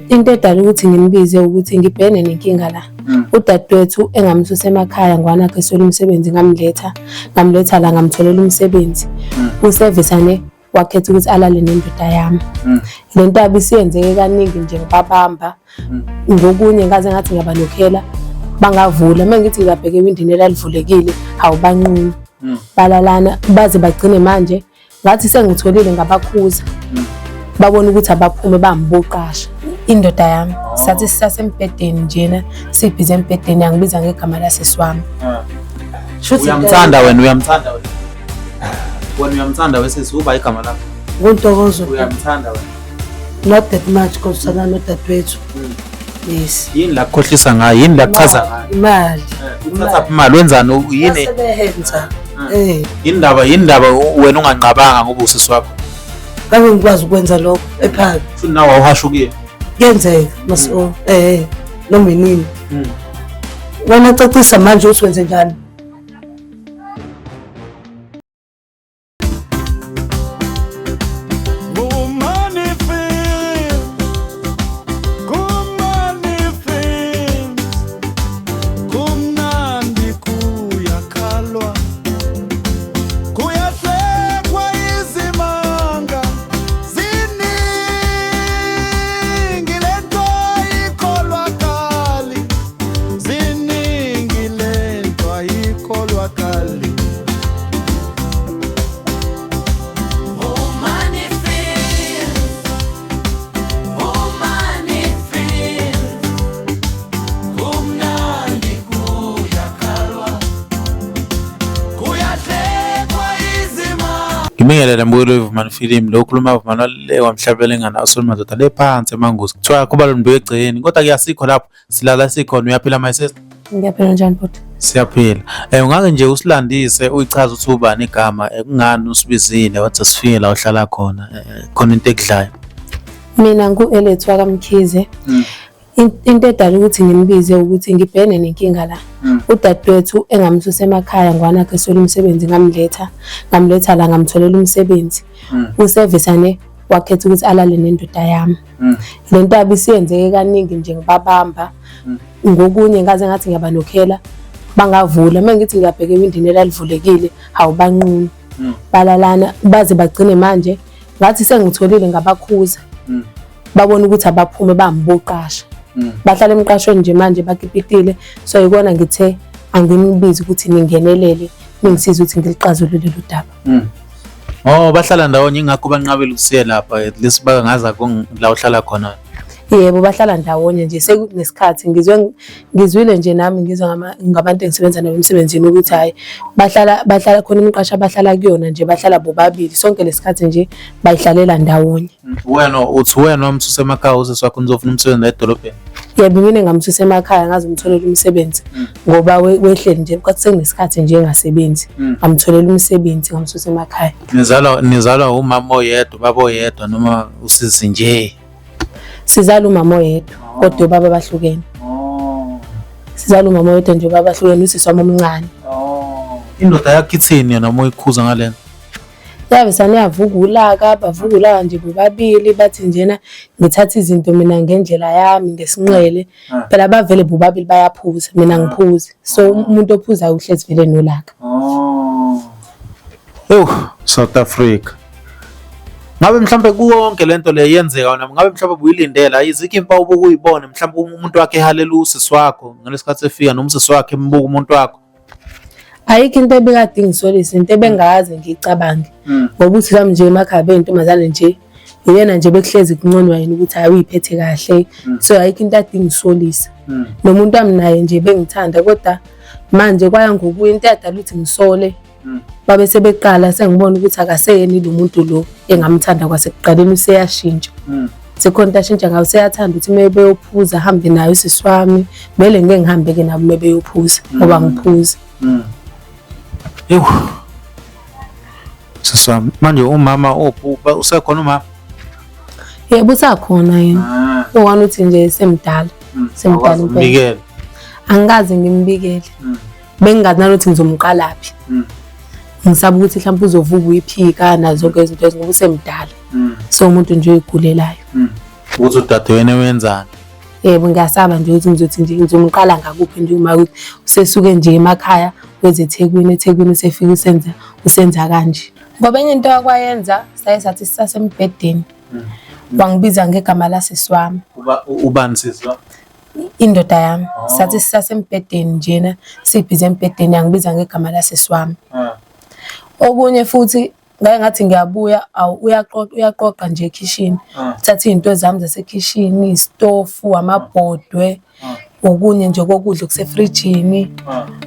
Into edala ukuthi ngimbize ukuthi ngibhekene nenkinga la. Udadewethu engamsusa emakhaya ngwanakhe eswele umsebenzi ngamletha, ngamletha la ngamtholela umsebenzi. Usevesane wakhetha ukuthi alale nendoda yami. Le nto yabe isiyenzeke kaningi nje ngibabamba. Ngokunye ngaze ngathi ngiyabanokhela bangavula. Uma ngithi ngiyabheka ewindini elalivulekile, hawu banqunu. Balalana baze bagcine manje ngathi sengitholile ngabakhuza. Babona ukuthi abaphume bambuqasha. Indoda yami sathi sisasembhedeni njena sibhizi embhedeni yangibiza ngegama lasisi wami. Shuthi Uyamthanda wena, uyamthanda wena. Wena uyamthanda wesisi uba igama lakho. Nguntokozo. Uyamthanda wena. Not that much because sana nodadewethu. Yes. Yini la kukhohlisa ngayo? Yini la kuchaza ngayo? Imali. Uthatha imali wenzani? Yini Yasebenza. Eh, yini ndaba wena unganqabanga ngoba usisi wakho? ngake ngikwazi ukwenza lokho ephaka. Futhi nawe awuhashukile. Kuyenzeka maso eh noma inini. Wena cacisa manje uthi wenze njani? Kumnandi kuyakhalwa, kuyahlekwa izimanga ziningi lento ayikholwakali, ziningi lento ayikholwakali. Ngibingelele mbukeli weVumani Film lo okhuluma Vumani wale wamhlabela enganaso madoda le phansi emangozi kuthiwa kuba lonto egceni kodwa ke asikho lapho silala sikhona. Uyaphila my sister? Ngiyaphila, njani bhuti? Siyaphila. Ungake nje usilandise uyichaze ukuthi ubani igama, kungani usibizile wathi sifike la uhlala khona, khona into ekudlayo. Mina ngu-Elethu wakaMkhize. Into edala ukuthi ngimbize ukuthi ngibhekene nenkinga la. Udadewethu engamsusa emakhaya ngwanakhe eswele umsebenzi ngamletha, ngamletha la ngamtholela umsebenzi. Usevesane wakhetha ukuthi alale nendoda yami. Le nto yabe isiyenzeke kaningi nje ngibabamba. Ngokunye ngaze ngathi ngiyabanokhela bangavula. Uma ngithi ngiyabheka ewindini elalivulekile, hawu banqunu. Balalana baze bagcine manje ngathi sengitholile ngabakhuza. Babona ukuthi abaphume bambuqasha. Bahlala emqashweni nje manje bakipitile. So yikona ngithe anginibize ukuthi ningenelele ningisize ukuthi ngilixazulule lo daba. Oh, bahlala ndawonye ingakho banqabela ukusiya lapha, at least bangaza la uhlala khona. Yebo, bahlala ndawonye nje sekunesikhathi ngizwe ngizwile nje nami ngizwa ngabantu engisebenza nabo emsebenzini ukuthi hhayi bahlala khona imiqasho abahlala kuyona nje bahlala bobabili sonke lesikhathi nje bayihlalela ndawonye. Wena uthi wena wamsusa emakhaya usisi wakho nizofuna umsebenzi la edolobheni? Yebo, mina ngamsusa emakhaya ngazomtholela umsebenzi ngoba wehleli nje kwathi sekunesikhathi nje engasebenzi. Ngamtholela umsebenzi ngamsusa emakhaya. Nizalwa umama oyedwa, ubaba oyedwa noma usisi nje? Sizalwa umama oyedwa kodwa obaba bahlukene. Sizalwa umama oyedwa nje obaba bahlukene, usisi wami omncane. Indoda yakho ithini yona uma uyikhuza ngalena? Yabe saniyavuka ulaka, bavuka ulaka nje bobabili bathi njena ngithatha izinto mina ngendlela yami ngesinxele. Phela bavele bobabili bayaphuza, mina ngiphuzi. So umuntu ophuzayo uhlezi vele nolaka. Ewu, South Africa. Ngabe mhlambe kuwonke lento le yenzeka wena, ngabe mhlambe ubuyilindela izikho impawu obukuyibona mhlambe umuntu wakhe ehalela usisi wakho ngalesikhathi efika noma usisi wakhe embuka umuntu wakho? Ayikho into ebekade ingisolisa, into ebengaze ngiyicabange. Ngoba uthi lami nje emakhaya beyintombazane nje, uyena nje bekuhlezi kunconywa yena ukuthi hayi uyiphethe kahle. So ayikho into ade ingisolisa. Nomuntu wami naye nje bengithanda kodwa manje kwaya ngokuya into eyadala ukuthi ngisole. Babe sebeqala sengibona ukuthi akaseyeni lo muntu lo engamthanda kwasekuqaleni, useyashintsha. Sekhona into ashintsha ngayo, useyathanda ukuthi uma beyophuza ahambe naye usisi wami. Vele ngeke ngihambe-ke nabo uma beyophuza ngoba ngiphuza. Ewu. Sisi wami, manje umama uphi? Usekhona umama? Yebo, usakhona yena. Uwani uthi nje semdala. Semdala impela. Mbikele. Angikaze ngimbikele. Bengingazi nanokuthi ngizomqalaphi. Ngisaba ukuthi mhlawumbe uzovuka uyiphika nazo zonke izinto ezingoba usemdala. So umuntu nje oyigulelayo. Ukuthi udadewenu wenzani? Yebo, ngiyasaba nje ukuthi ngizothi nje ngizomqala ngakuphi nje uma ukuthi usesuke nje emakhaya weze eThekwini, eThekwini usefike usenza usenza kanje. Ngoba enye into akwayenza saye sathi sisasembhedeni. Wangibiza ngegama lasisi wami. Uba ubani sisi wakho? Indoda yami. Sathi sisasembhedeni njena sibhizi embhedeni yangibiza ngegama lasisi wami. Okunye futhi ngake ngathi ngiyabuya awu uyaqoqa uyaqoqa nje ekhishini. Uthatha izinto zami zasekhishini, isitofu, amabhodwe, okunye nje kokudla okusefrijini.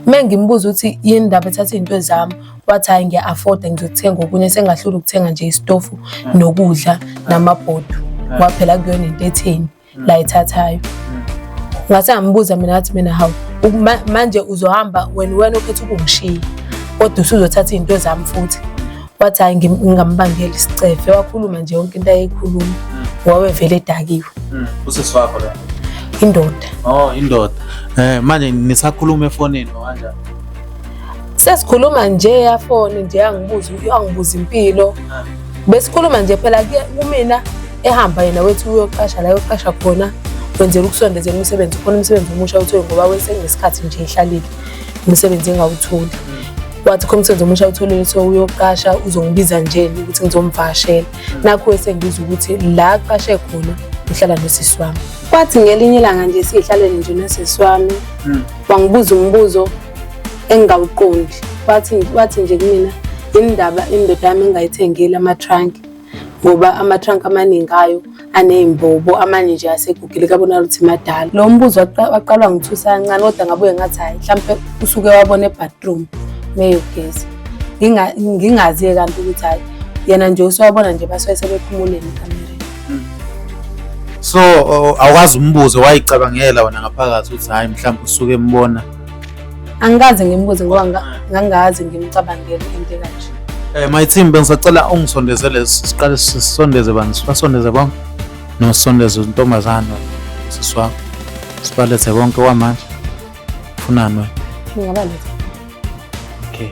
Uma ngimbuza ukuthi yini ndaba ethatha izinto zami, wathi hhayi ngiya-afforda ngizothenga okunye sengahlula ukuthenga nje isitofu nokudla namabhodwe. Ngoba phela kuyona into etheni la ethathayo. Ngase ngambuza mina ngathi mina hawu manje uzohamba wena wena okhetha ukungishiya kodwa usuzothatha izinto zami futhi. Wathi hhayi ngingambangela isicefe wakhuluma nje yonke into ayeyikhuluma ngoba wevele edakiwe. Usisi wakho lo? Indoda. Oh, indoda. Manje nisakhuluma efonini noma kanjani? Sesikhuluma nje yafoni nje yangibuza yangibuza impilo. Besikhuluma nje phela kumina ehamba yena wethu uyoqasha la yoqasha khona wenzela ukusondezela umsebenzi khona umsebenzi omusha uthole ngoba wesengesikhathi nje ehlalile umsebenzi engawutholi. Wathi khona umsebenzi omusha awutholile so uyoqasha uzongibiza nje ukuthi ngizomvakashela. Nakho esengizwa ukuthi la aqashe khona uhlala nosisi wami. Kwathi ngelinye ilanga nje sihlalele nje nosisi wami wangibuza umbuzo engingawuqondi. Wathi wathi nje kumina indaba indoda yami engayithengile ama-trunk ngoba ama-trunk amaningi ayo aney'mbobo amanye nje asegugile kabonakala ukuthi madala. Lo mbuzo waqalwa ngithusa kancane kodwa ngabuye ngathi hhayi mhlampe usuke wabona e-bathroom meyogeza. Ngingazi-ke kanti ukuthi hhayi yena nje usewabona nje basuke sebephumuleni ekamereni. So awukwazi umbuzo wayicabangela wena ngaphakathi ukuthi hhayi mhlawumbe usuke embona. Angikaze ngimbuze ngoba ngangazi ngimcabangele into ekanje. My team bengisacela ungisondezele siqale sisondeze bani sibasondeze bonke nosondeze intombazane sisi wakho sibalethe bonke kwamanje ufunani wena? Ngingabaletha. Okay.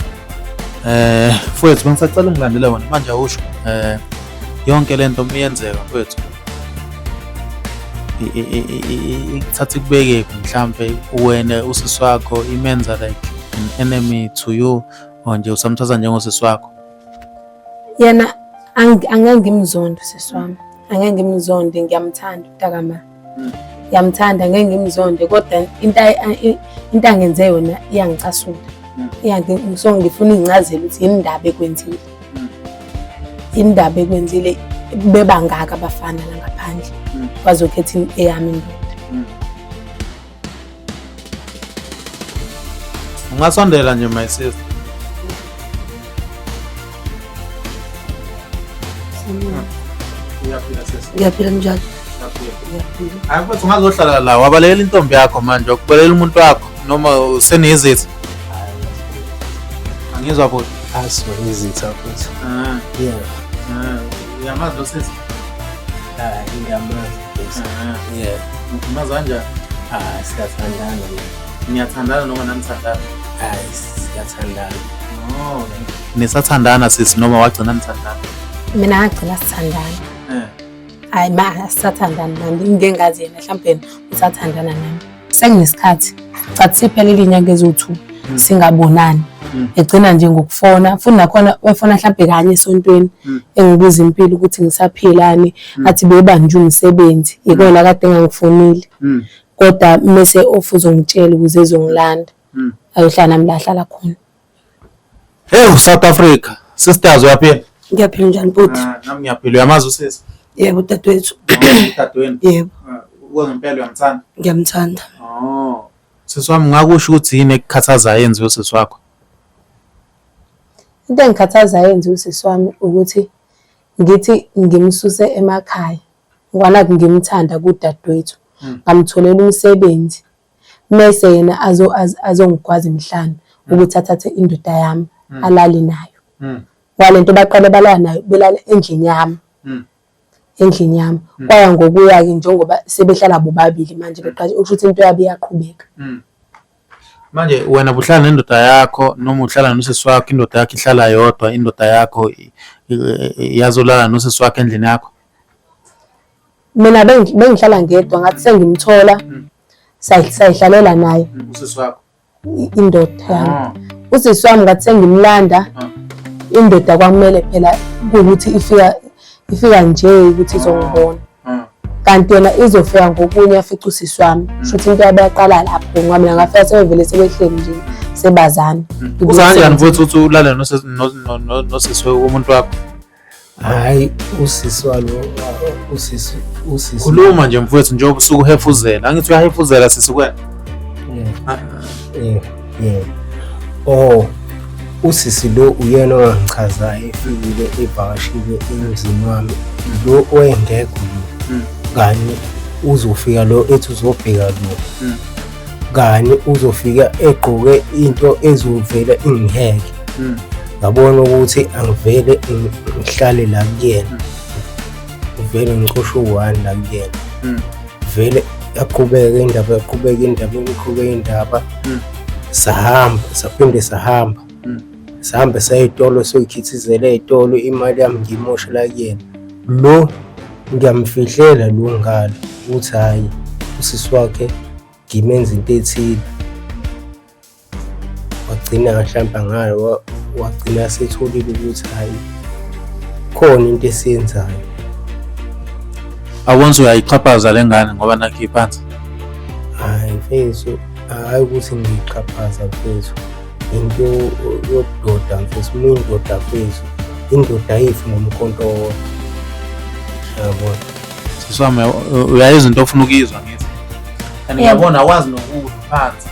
Mfowethu bengisacela ungilandele wena manje awusho yonke lento iyenzeka mfowethu ikuthatha ikubeke mhlambe wena usisi wakho imenza like an enemy to you or nje usamthatha njengosisi wakho? Yena angeke ngimzonde usisi wami, angeke ngimzonde, ngiyamthanda umntakama. Ngiyamthanda angeke ngimzonde kodwa into into angenze yona iyangicasula. So ngifuna incazelo ukuthi yini indaba ekwenzile. Indaba ekwenzile bebangaka abafana la ngaphandle bazokhetha eyami indoda. Ungasondela nje my sister. Uyaphila sisi? Ngiyaphila njalo. Ngiyaphila. Hayi mfethu ungazohlala la wabalekela intombi yakho manje wakubalekela umuntu wakho noma usenezitha. Angizwa bhuti. Asibona izitha futhi. Ah, Yeah. ah, uyamazi lo sisi? Hayi ngiyamazi futhi. Ah, Yeah. umazi kanjani? Ah siyathandana mina. Niyathandana noma nanithandana? Hayi siyathandana. Oh. Nisathandana sisi noma wagcina nithandana? Mina ngagcina sithandana. Eh. Hayi ma asisathandani nami ngike ngazi yena mhlawumbe yena usathandana nami. Sekunesikhathi cathi siphelile iy'nyanga eziwu-2 singabonani. Egcina nje ngokufona futhi nakhona wefona mhlampe kanye esontweni engibuza impilo ukuthi ngisaphilani athi bebanjwe umsebenzi ikona kade engangifonile. Kodwa mese off uzongitshela ukuze ezongilanda ayohlala nami la ahlala khona. Hey South Africa, sisters uyaphila? Ngiyaphila njani bhuti? Ah, nami ngiyaphila. Uyamazi usisi? Yebo dadewethu. Udadewenu. Yebo, Uke ngempela uyamthanda? ngiyamthanda. Oh. Sisi wami ngakusho ukuthi yini ekukhathazayo yenziwe usisi wakho? Into engikhathazayo yenziwe usisi wami ukuthi ngithi ngimsuse emakhaya ngoba nakhu ngimthanda kudadewethu ngamtholela umsebenzi mese yena azongigwaza emhlane ukuthi athathe indoda yami alale nayo. Ngoba lento baqale balala nayo belala endlini yami. Endlini yami. Kwaya ngokuya-ke njengoba sebehlala bobabili manje beqashe okusho ukuthi into yabo iyaqhubeka. Manje wena buhlala nendoda yakho noma uhlala nosisi wakho indoda yakho ihlala yodwa indoda yakho iyazolala nosisi wakho endlini yakho? Mina bengihlala ngedwa ngathi sengimthola sayihlalela naye. Usisi wakho? Indoda yami. Usisi wami ngathi sengimlanda indoda kwamele phela kuwukuthi ifika nje ukuthi izongibona. Kanti yona izofika ngokunye afice usisi wami. Shuthi into yabo yaqala lapho ngoba mina ngafika sebevele sebehleli nje sebazana. Uza kanjani mfowethu ukuthi ulale nosisi womuntu wakho? Hhayi usisi walo usisi usisi. Khuluma nje mfowethu njengoba usuke uhefuzela. Angithi uyahefuzela sisi kwena. Yeah. Yeah. Oh usisi lo uyena owangichazayo efikile evakashile emzini wami lo owayengekho lo kanye uzofika lo ethi uzobheka lo kanye uzofika egqoke into ezovela ingiheke ngabona ukuthi angivele ngihlale la kuyena vele ngicoshe u-one la kuyena vele yaqhubeka indaba yaqhubeka indaba iqhubeka indaba sahamba saphinde sahamba sihambe saya ey'tolo soyikhithizela ey'tolo imali yami ngiyimoshe la kuyena lo ngiyamfihlela lo ngalo ukuthi hhayi usisi wakhe ngimenza into ethile wagcina mhlawumbe ngayo wagcina setholile ukuthi hhayi khona into esiyenzayo. Awuboni ukuthi uyayixhaphaza le ngane ngoba nakho iphansi? Hhayi mfethu, hhayi ukuthi ngiyixhaphaza mfethu. Into yobudoda mfethu, uma uyindoda mfethu, indoda ayifi ngomkhonto owodwa. Yabona? Sisi wami uyayizwa into ofuna ukuyizwa ngithi. And ngiyabona awazi nokudla phansi.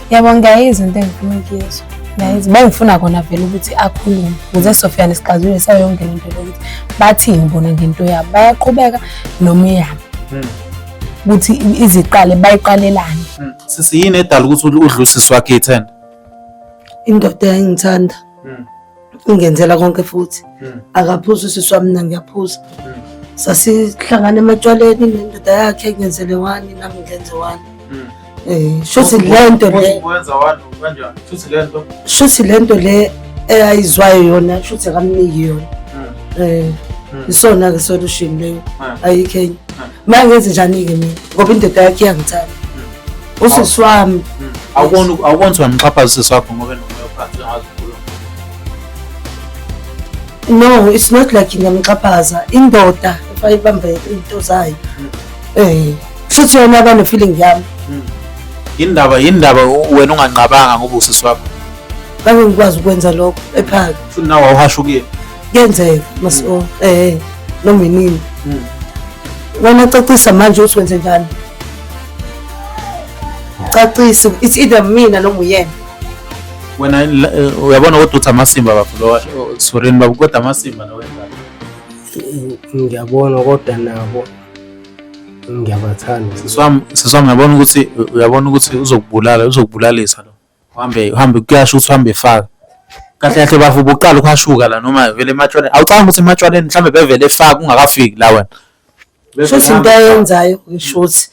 Yebo ngiyayizwa into engifuna ukuyizwa. Ngiyayizwa. Bengifuna kona vele ukuthi akhulume ukuze sizofika nesixazululo sayo yonke lento le ukuthi bathini bona ngento yabo. Bayaqhubeka noma iyami. Ukuthi iziqale bayiqalelani. Sisi yini edala ukuthi udle usisi wakhe ithenda? Indoda yayingithanda. Ingenzela konke futhi. Akaphuzi usisi wami mina ngiyaphuza. Sasihlangana ematshwaleni nendoda yakhe ngenzele wani nami ngenze wani. Shuthi lento le wenza wani kanjani? Shuthi lento. Shuthi lento le eyayizwayo yona shuthi akamniki yona. Isona ke solution leyo. Ayikho enye. Manje ngenze njani ke mina? Ngoba indoda yakhe iyangithanda. Usisi wami. Awuboni awuboni ukuthi uyamxhaphaza usisi wakho ngoba enomoya ophansi engazi ukukhuluma. No, it's not like ngiyamxhaphaza. Indoda if ibambe into zayo. Shuthi yona abane feeling yami. Indaba indaba wena unganqabanga ngoba usisi wakho. Ngeke ngikwazi ukwenza lokho ephaka. Futhi nawe awuhashukile. Kuyenzeka maso noma inini. Wena cacisa manje uthi wenze njani? Cacisa, it's either mina noma uyena. Wena uyabona kodwa uthi amasimba bafo lo sorry baba kodwa amasimba lo wenza. Ngiyabona kodwa nabo ngiyabathanda. Sisi wami sisi wami uyabona ukuthi uyabona ukuthi uzokubulala uzokubulalisa lo. Uhambe uhambe kuyasho ukuthi uhambe efaka. Kahle kahle bafo ubuqala ukuhashuka la noma vele ematshwaleni. Awucabanga ukuthi ematshwaleni mhlambe bevele efaka ungakafiki la wena. Shuthi into ayenzayo ngishuthi.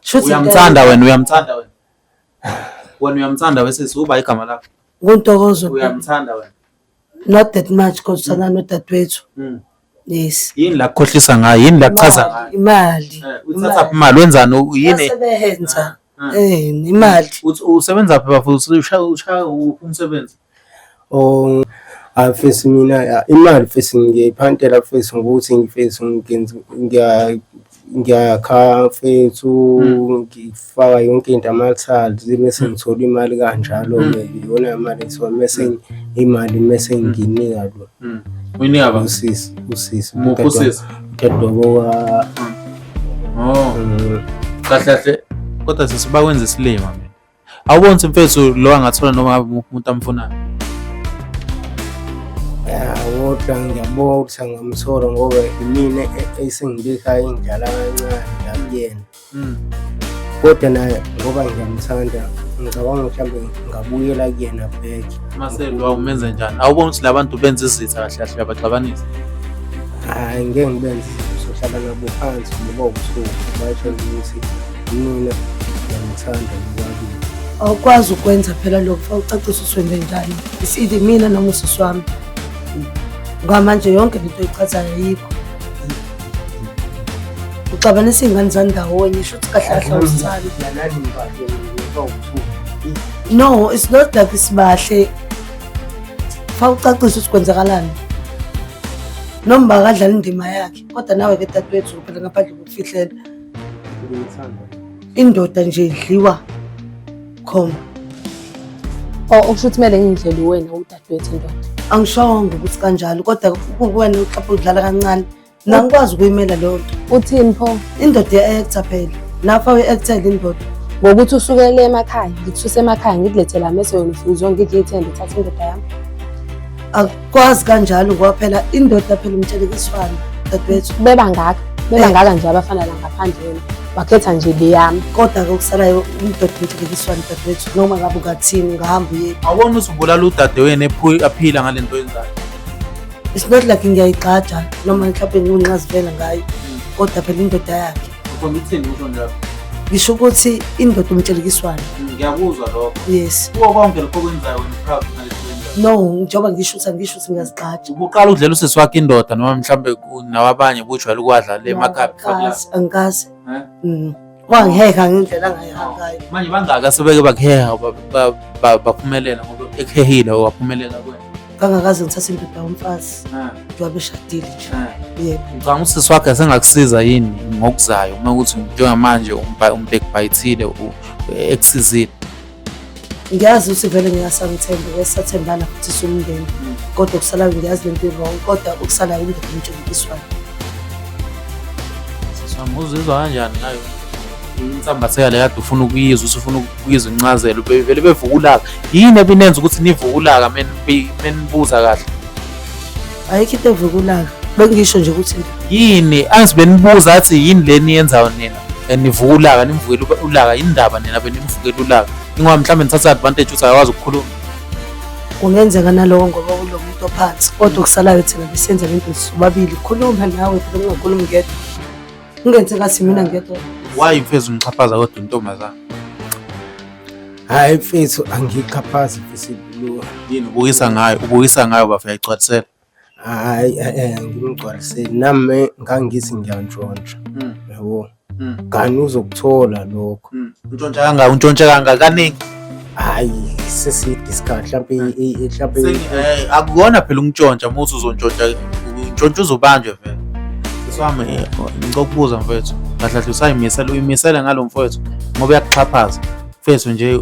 Shuthi Uyamthanda wena uyamthanda wena. Wena uyamthanda wesisi uba igama lakho. NguNtokozo. Uyamthanda wena. Not that much because sana nodadewethu. Yes. Yini la kukhohlisa ngayo? Yini la kuchaza ngayo? Imali. Uthatha imali wenzani yini? Yasebenza. Imali. Uthi usebenza phi bafo? Ushaya ushaya umsebenzi. Oh mfethu mina imali mfethu ngiyayiphantela mfethu ngokuthi mfethu ngenza ngiyakha mfethu ngifaka yonke into ama-tiles bese ngithola imali kanjalo-ke iyona mali engithola mese imali mese nginika lo Uyinika ba? usisi usisi Muphi usisi? udadewabo wa Oh. Kahle kahle kodwa sisi bakwenza isilima mina. Awuboni ukuthi mfethu lo angathola noma ngabe umuphi umuntu amfunayo. Ya kodwa ngiyabonga ukuthi angamthola ngoba imina esengibeka indlala kancane la kuyena. Kodwa naye ngoba ngiyamthanda ngicabanga mhlawumbe ngingabuyela kuyena back. Mase lo umenze njani? Awuboni ukuthi labantu benza izitha kahle kahle uyabaxabanisa? Hhayi ngeke ngibenze sohlala nabo phansi ngoba ubusuku batshele ukuthi mina ngiyamthanda bobabili. Awukwazi ukwenza phela lokho fanele ucacise ukuthi wenze njani. It's either mina noma usisi wami. Ngoba manje yonke lento oyichazayo ayikho. Uxabanisa iy'ngane zandawonye, sho ukuthi kahle kahle awusithandi. No, it's not like sibahle. Fa ucacise ukuthi kwenzakalani. Noma akadlala indima yakhe, kodwa nawe ke dadewethu phela ngaphandle kokufihlela. Indoda nje idliwa khoma. Oh, okusho ukuthi kumele ngidlele wena udadewethu indoda. Angishongo ukuthi kanjalo, kodwa kuwena uxapha udlala kancane. Nangikwazi ukuyimela leyo nto. Uthini pho? Indoda iya-actor phela. Nafa uyi-actela indoda. Ngokuthi usukele emakhaya, ngikuthuse emakhaya ngikulethe la mese wena ufike uzongidla iy'thende uthathe indoda yami. Akukwazi kanjalo ngoba phela indoda phela umtshelekiswano dadewethu. Bebangaka, bebangaka nje abafana la ngaphandle wena. Wakhetha nje le yami. Kodwa-ke okusalayo indoda umtshelekiswano dadewethu noma ngabe ungathini ungahamba uye. Awubona ukuthi ubulala udadewenu aphila ngale nto oyenzayo. It's not like ngiyayigqaja noma mhlawumbe ngiwunqazivela ngayo kodwa phela indoda yakhe. Ukhomba ithini usho njalo? Ngisho ukuthi indoda umtshelekiswano. Ngiyakuzwa lokho. Yes. Kuwo konke lokho okwenzayo wena proud ngalento oyenzayo. No, njengoba ngisho ukuthi angisho ukuthi ngiyazigqaja. Ubuqala ukudlela usisi wakho indoda noma mhlawumbe nawabanye bujwayele ukwadla le emakhaya before kulala. Angikaze, angikaze. Eh? Wangiheha ngendlela angayiha ngayo. Manje bangaka sebeke bakuheha baphumelela ngoba ekuhehile waphumelela kuwena. Ngangakaze ngithathe indoda yomfazi njengoba eshadile nje. Yebo. Ngicabanga ukuthi usisi wakhe asengakusiza yini ngokuzayo uma ukuthi njengamanje umbhekbhayithile ekusizile. Ngiyazi ukuthi vele ngingasangithembi ngeke sathembana futhi siwumndeni kodwa okusalayo ngiyazi lento i-wrong kodwa okusalayo indoda imtshelekiswayo. Sisi wami uzizwa kanjani ngayo insambatheka le kade ufuna ukuyizwa usufuna ukuyizwa incazelo bevele bevuka ulaka yini ebinenza ukuthi nivuke ulaka menibuza kahle? Ayikho into evuka ulaka, bengisho nje ukuthi yini angithi benibuza athi yini le niyenzayo nina and nivuka ulaka nimvukela ulaka yini ndaba nina benimvukela ulaka ingoba mhlawumbe nithatha advantage ukuthi akwazi ukukhuluma. Kungenzeka nalowo ngoba ulo muntu ophansi kodwa okusalayo thina besenza lento sobabili khuluma nawe phela ungakhulumi ngedwa ungenze ngathi mina ngedwa. Why mfethu umxhaphaza kodwa intombazane? Hhayi mfethu angiyixhaphazi mfethu lo. Yini ubukisa ngayo ubukisa ngayo bafika igcwalisela. Hhayi angimgcwaliseli nami ngangithi ngiyantshontsha yabo. Kani uzokuthola lokho. Untshontsha kangaka untshontsha kangaka kaningi. Hhayi seside isikhathi mhlampe mhlampe Akukona phela ukuntshontsha uma uthi uzontshontsha untshontsha uzobanjwa vele. Sisi wami ngicela ukubuza mfethu kahle kahle usayimisela uyimisele ngalo mfowethu ngoba uyakuxhaphaza. Mfethu nje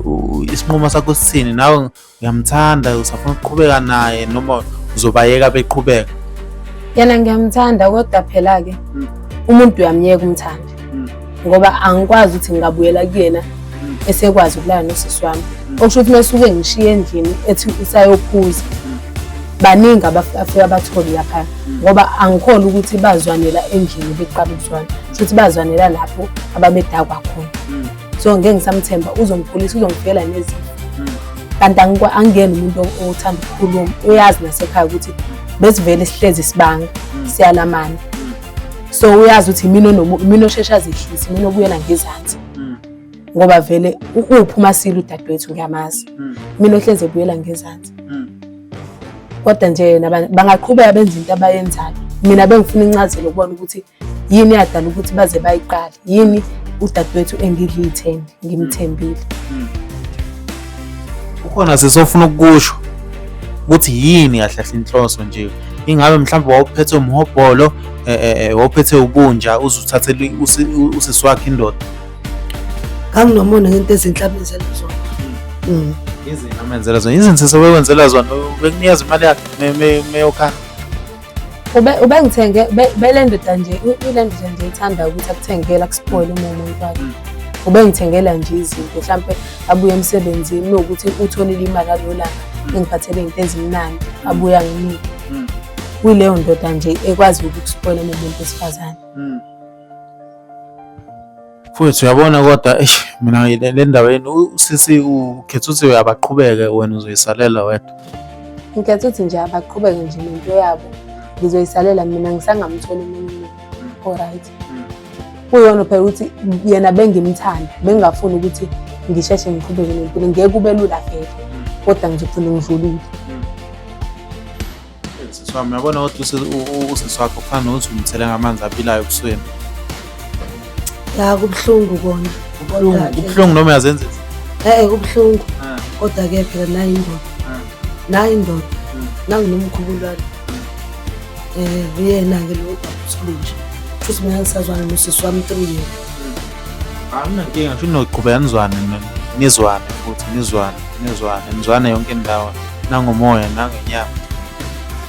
isinqumo sakho sithini nawe uyamthanda usafuna ukuqhubeka naye noma uzobayeka beqhubeka? Yena ngiyamthanda kodwa phela-ke umuntu uyamyeka umthande ngoba angikwazi ukuthi ngingabuyela kuyena esekwazi ukulala nosisi wami. Okusho ukuthi mesuke ngishiye endlini ethi usayophuza baningi abafika bathole laphaya ngoba angikhona ukuthi bazwanela endlini beqala ukuzwana, kusho ukuthi bazwanela lapho ababedakwa khona. So ngeke ngisamthemba uzongigulisa uzongifikela nezifo. Kanti angiyena umuntu othanda ukukhuluma, uyazi nasekhaya ukuthi besivele sihlezi sibanga siyalamana. So uyazi ukuthi imina imina osheshe azehlise, imina obuyela ngezansi. Ngoba vele uphuma sile udadewethu ngiyamazi. Mina ohlezi ebuyela ngezansi. Kodwa nje yena bangaqhubeka benze into abayenzayo. Mina bengifuna incazelo ukubona ukuthi yini yadala ukuthi baze bayiqale, yini udadewethu engidla iy'thende ngimthembile. Ukhona sesofuna ukukusho ukuthi yini kahle kahle inhloso nje ingabe mhlawumbe wawuphethe umhobholo wawuphethe ubunja uze uthathele usisi wakhe indoda? Nganginomona ngento ezinhle amenzela zona. Izinto amenzela zona, izinto sebekwenzela zona bekunikeza imali yakhe meyokhala. Ubengithenge bele ndoda nje ile ndoda nje ithanda ukuthi akuthengele akuspoile uma umuntu wakhe. Ubengithengela nje izinto mhlampe abuye emsebenzini nokuthi utholile imali ngalo langa engiphathele izinto ezimnandi abuye anginike. Kuyileyo ndoda nje ekwazi ukukuspoila uma umuntu wesifazane. Mfowethu uyabona kodwa eish mina le ndaba yenu usisi ukhetha ukuthi uyabaqhubeke wena uzoyisalela wedwa. Ngikhetha ukuthi nje abaqhubeke nje nento yabo ngizoyisalela mina ngisangamtholi omunye umuntu o-right. Kuyona phela ukuthi yena bengimthanda bengingafuni ukuthi ngisheshe ngiqhubeke nempilo ngeke kube lula vele kodwa ngizogcina ngidlulile. Sisi wami uyabona kodwa usisi wakho kufana nokuthi umthele ngamanzi abilayo ebusweni. Ya kubuhlungu kona. Kubuhlungu noma uyazenzisa? Eh kubuhlungu. Kodwa ke phela nayi indoda. Nayi indoda. Nanginomkhubulwane. Eh uyena ke lo nje. Futhi mina ngisazwana nosisi wami 3 years. Anginankinga ngisho noqhubeka nizwane nizwane futhi nizwane nizwane nizwane yonke indawo nangomoya nangenyama.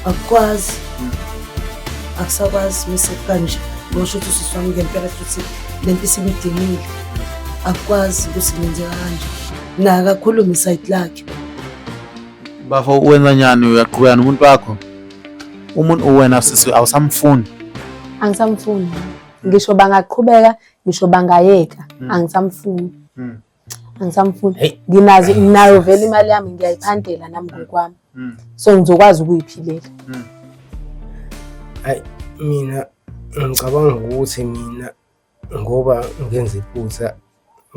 Akukwazi. Akusakwazi mise kanje. Ngisho ukuthi usisi wami ngempela futhi lento isimdinile. Akukwazi ukuthi ngenzeka kanje. Naye akakhulume isayidi lakhe. Bafo wenza njani uyaqhubeka nomuntu wakho? Umuntu wena sisi awusamfuni. Angisamfuni. Ngisho bangaqhubeka, ngisho bangayeka, angisamfuni. Angisamfuni. Nginazo nginayo vele imali yami ngiyayiphandela nami ngokwami. So ngizokwazi ukuyiphilela. Hayi mina ngicabanga ukuthi mina ngoba ngenza iphutha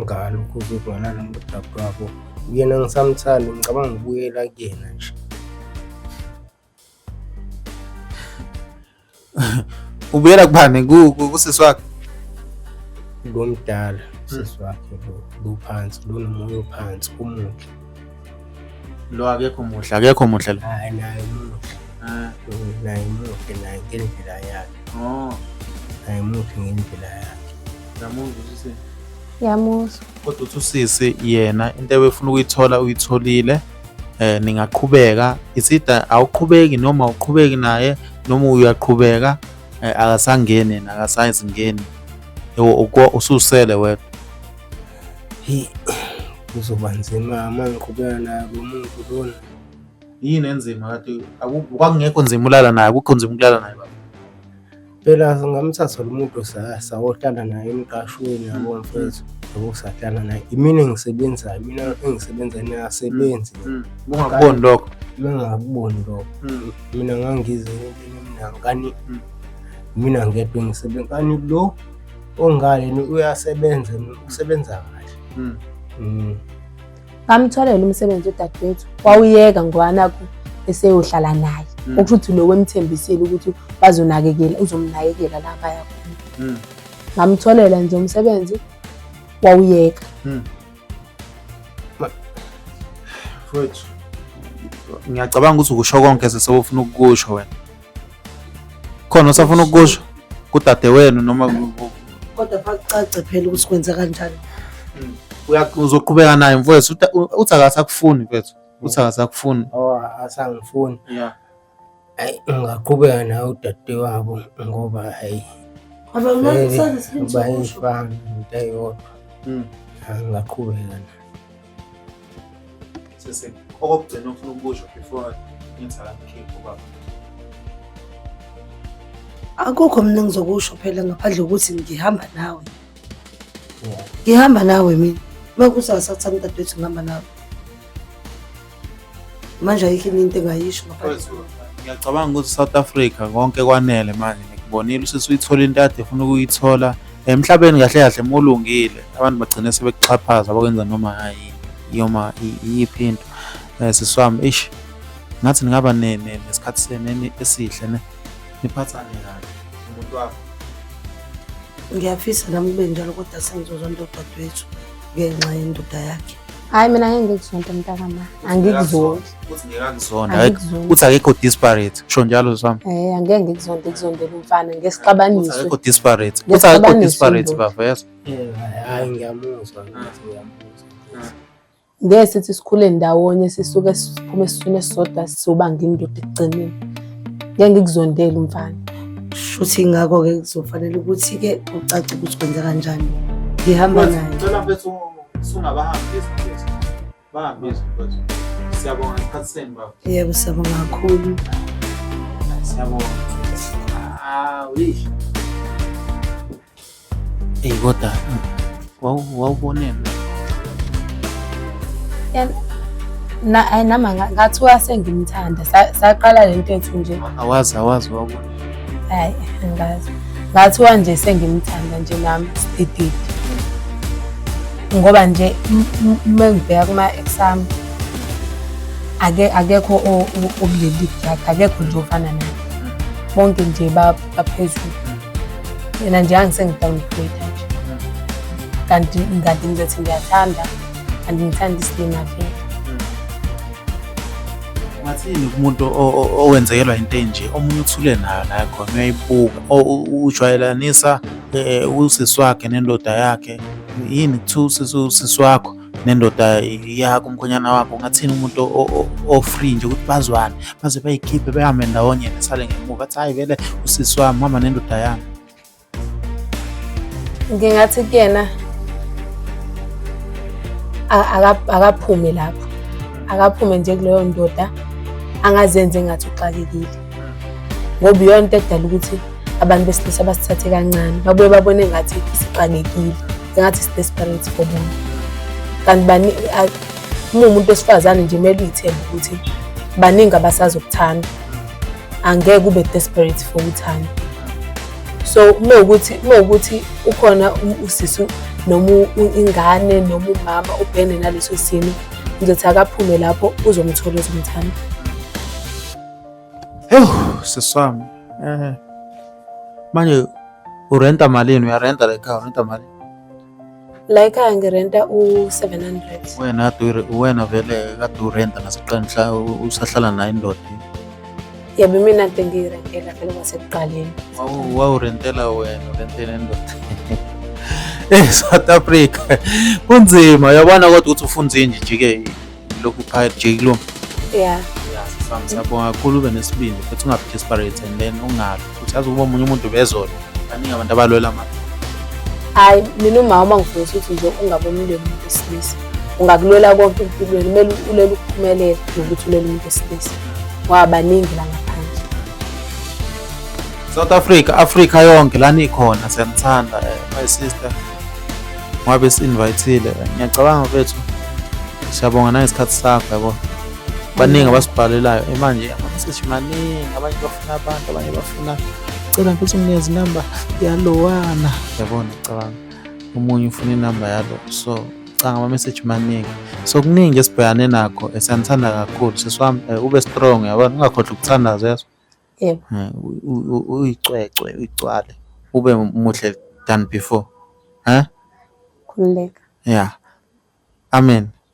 ngalokhu ngalala nodadewabo uyena ngisamthanda ngicabanga ukubuyela kuyena nje. Ubuyela kubani kusisi wakhe? Lo mdala usisi wakhe lo lo phansi lo nomoya ophansi umuhle. Lo akekho muhle, akekho muhle lo. Hayi naye muhle. Naye muhle naye ngendlela yakhe. Oh. Naye muhle ngendlela yakhe. Ngiyamuzwa usisi. Ngiyamuzwa. Kodwa uthi usisi yena into ebefuna ukuyithola uyitholile. Ningaqhubeka isida awuqhubeki noma awuqhubeki naye noma uyaqhubeka akasangeni yena akasazingeni. Ususele wedwa. Hey, kuzoba nzima uma ngiqhubeka naye lo muntu lona. Yini enzima kade kwakungekho nzima ulala naye, akukho nzima ukulala naye baba. Phela ngamthatha lo muntu sayohlala naye emqashweni yabo mfethu. Yabo sahlala naye. Imina engisebenzayo, mina engisebenza naye asebenzi. Ungakuboni lokho? Mina ngingakuboni lokho. Mina ngangize mina ngani mina ngedwa engisebenza. Kani lo ongale uyasebenza, usebenza kahle. Ngamtholela umsebenzi udadewethu wawuyeka ngoba nakhu eseyohlala naye. Okusho ukuthi lo wemthembisile ukuthi bazonakekela, uzomnakekela la baya khona. Ngamtholela nje umsebenzi wawuyeka. Mfowethu, ngiyacabanga ukuthi ukusho konke sesewufuna ukukusho wena. Khona usafuna ukukusho kudadewenu noma kodwa fakucace phela ukuthi kwenza kanjani. Uzoqhubeka naye mfowethu, uthi akasakufuni mfethu, uthi akasakufuni. Oh, asangifuni. Yeah. Hayi ngingaqhubeka naye udadewabo ngoba hayi bayifana into eyodwa. Ngingaqhubeka naye. Sisi, okokugcina ofuna ukusho before ngithi akamkhiphe ubaba. Akukho mina engizokusho phela ngaphandle kokuthi ngihamba nawe. Ngihamba nawe mina. Uma kuthi akasathanda udadewethu ngihamba nawe. Manje ayikho into engayisho ngaphandle. Ngiyacabanga ukuthi South Africa konke kwanele manje ngikubonile usisi uyithola into ade efuna ukuyithola emhlabeni kahle kahle mulungile abantu bagcine sebekuxhaphaza bakwenza noma yoma iyiphi into. Sisi wami ish ngathi ningaba nesikhathi senu esihle ne niphathane kahle umuntu wakho. Ngiyafisa nami kube njalo kodwa sengizozonda udadewethu ngenxa yendoda yakhe. Hayi mina ngeke ngikuzonde mntakama, angikuzondi. Uthi ngeke akuzonde, uthi akekho desperate, kusho njalo sami. Angeke ngikuzonde, ngikuzondele umfana ngesixabaniswe. Uthi akekho desperate, uthi akekho desperate baba, yes. Hayi ngiyamuzwa, ngiyamuzwa. Ngeke sithi sikhule ndawonye sisuke siphume esiswini esisodwa sizobanga indoda ekugcineni. Ngeke ngikuzondele umfana. Shuthi ngakho-ke kuzofanele ukuthi-ke kucace ukuthi kwenza kanjani. Ngihamba naye. Ngicela mfethu usungabahambisi mfethu. Bahambise mfethu. Siyabonga ngesikhathi senu baba. Yebo, siyabonga kakhulu. Siyabonga. Ah, wish. Eyi kodwa wawuboneni? Na nami ngathiwa sengimthanda saqala lento yethu nje. Awazi awazi wawubona. Hayi angazi. Ngathiwa nje sengimthanda nje nami sidididi. Ngoba nje uma ngibheka kuma-ex ami akekho okuleli league yakhe, akekho nje ofana naye. Bonke nje baphezulu. Yena nje angisengi-downgrade nje. Kanti kanti ngizothi ngiyathanda, kanti ngithanda isilima vele. Ungathini kumuntu owenzekelwa into enje, omunye uthule nayo la khona uyayibuka, ujwayelanisa usisi wakhe nendoda yakhe, yini kuthiwa usisi wakho nendoda yakho umkhwenyana wakho, ungathini umuntu o-free nje ukuthi bazwane baze bayikhiphe behambe ndawonye nesale ngemuva athi hhayi vele usisi wami uhamba nendoda yami. Ngingathi kuyena akaphume lapho, akaphume nje kuleyo ndoda, angazenzi engathi uxakekile, ngoba iyona into edala ukuthi abantu besilisa basithathe kancane, babuye babone engathi sixakekile, engathi si-desperate for bona. Kanti uma uwumuntu wesifazane nje kumele uy'thembe ukuthi baningi abasazokuthanda, angeke ube desperate for uthando. So uma ukuthi uma ukuthi ukhona usisi noma ingane noma umama ubhekene naleso simo, ngizothi akaphume lapho uzomthola ozomthanda. Ewu sisi wami, manje urenta malini? Uyarenta la ekhaya, urenta malini? La ekhaya ngirenta u-700. Wena kade wena vele kade urenta nasekuqaleni mhla usahlala nayo indoda. Yebo mina nto engiyirentela vele kwasekuqaleni. Wawurentela wena urentela indoda. Eh South Africa kunzima uyabona kodwa ukuthi ufunza inje jike lokhu phakathi jike lo. Yeah. Yeah, sisami siyabonga kakhulu ube nesibindi futhi ungabi desperate and then ungalwi. Futhi yazi ukuba omunye umuntu bezolwa. Baningi abantu abalwela amandla. Hhayi mina umama wangifundisa ukuthi nje ungabe umlweli umuntu wesilisa. Ungakulwela konke empilweni, kumele ulwele ukuphumelela nokuthi ulwele umuntu wesilisa. Ngoba baningi la ngaphandle. South Africa, Africa yonke la nikhona siyanithanda my sister. Ngoba besi-invite-ile. Ngiyacabanga mfethu siyabonga nangesikhathi sakho yabo. Baningi abasibhalelayo manje ama-message maningi, abanye bafuna abantu, abanye bafuna cela mfethu unginikeze inamba yalowana. Yabona cabanga omunye ufuna inamba yalo so cabanga ama-message maningi. So kuningi esibhekane nakho siyanithanda kakhulu sisi wami ube strong yabona ungakhohlwa ukuthandaza yezwa. Yebo. Uyicwecwe uyicwale ube muhle than before. Eh? Khululeka. Yeah. Amen.